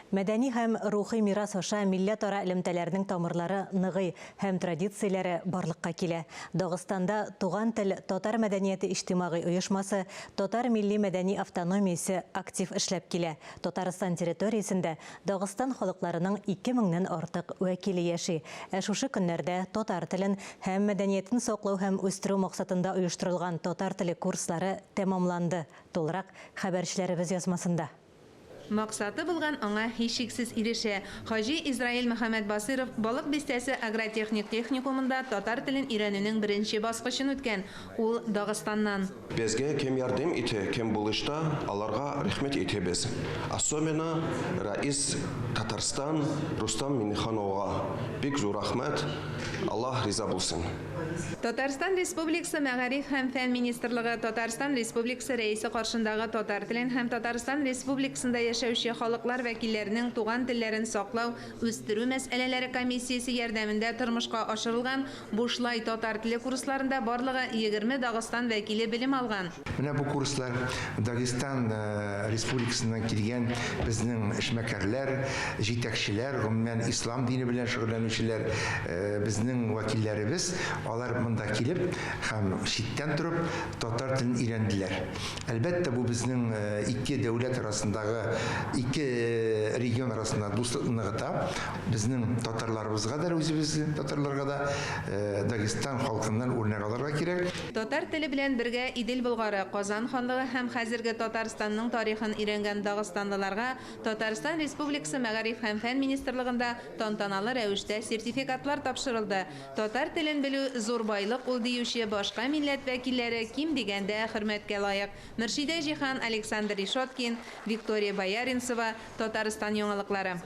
Мәдәни һәм рухи мирас аша милләтара элемтәләрнең тамырлары ныгый һәм традицияләре барлыкка килә. Дагыстанда Туган тел татар мәдәнияте иҗтимагый оешмасы, татар милли-мәдәни автономиясе актив эшләп килә. Татарстан территориясендә Дагыстан халыкларының 2000 нән артык вәкиле яши. Ә шушы көннәрдә татар телен һәм мәдәниятен саклау һәм үстерү максатында оештырылган татар теле курслары тәмамланды. Тулырак хәбәрчеләребез язмасында. Максаты булган аңа һичшиксез ирешә. Хаҗи Израил Мөхәммәтбасыйров Балык Бистәсе агротехник техникумында татар телен өйрәнүнең беренче баскычын үткән. Ул Дагыстаннан. Безгә кем ярдәм итә, кем булышта, аларга рәхмәт әйтәбез. Особенно Рәис Татарстан Рустам Миннехановга бик зур рәхмәт, Аллаһ риза булсын. Татарстан Республикасы Мәгариф һәм фән министрлыгы Татарстан Республикасы Рәисе каршындагы татар телен һәм Татарстан Республикасында яшәүче халыклар вәкилләренең туган телләрен саклау, үстерү мәсьәләләре комиссиясе ярдәмендә тормышка ашырылган бушлай татар теле курсларында барлыгы 20 Дагыстан вәкиле белем алган. Менә бу курслар Дагестан Республикасыннан килгән безнең эшмәкәрләр, җитәкчеләр, гомумән, ислам дине белән шөгыльләнүчеләр, безнең вәкилләребез, алар монда килеп һәм читтән торып татар телен өйрәнделәр. Әлбәттә, бу безнең ике дәүләт арасындагы, ике регион арасындагы дуслыкны ныгыта. Безнең татарларыбызга да, үзебезнең татарларга да Дагестан халкыннан үрнәк алырга кирәк. Татар теле белән бергә Идел Болгары, Казан ханлыгы һәм хәзерге Татарстанның тарихын өйрәнгән дагыстанлыларга Татарстан Республикасы Мәгариф һәм фән министрлыгында тантаналы рәвештә сертификатлар тапшырылды. Татар телен белү зур байлык ул диюче башка милләт вәкилләре ким дигәндә хөрмәткә лаек. Мөршидә Җиһан, Александр Решеткин, Виктория Бояринцева, Татарстан яңалыклары.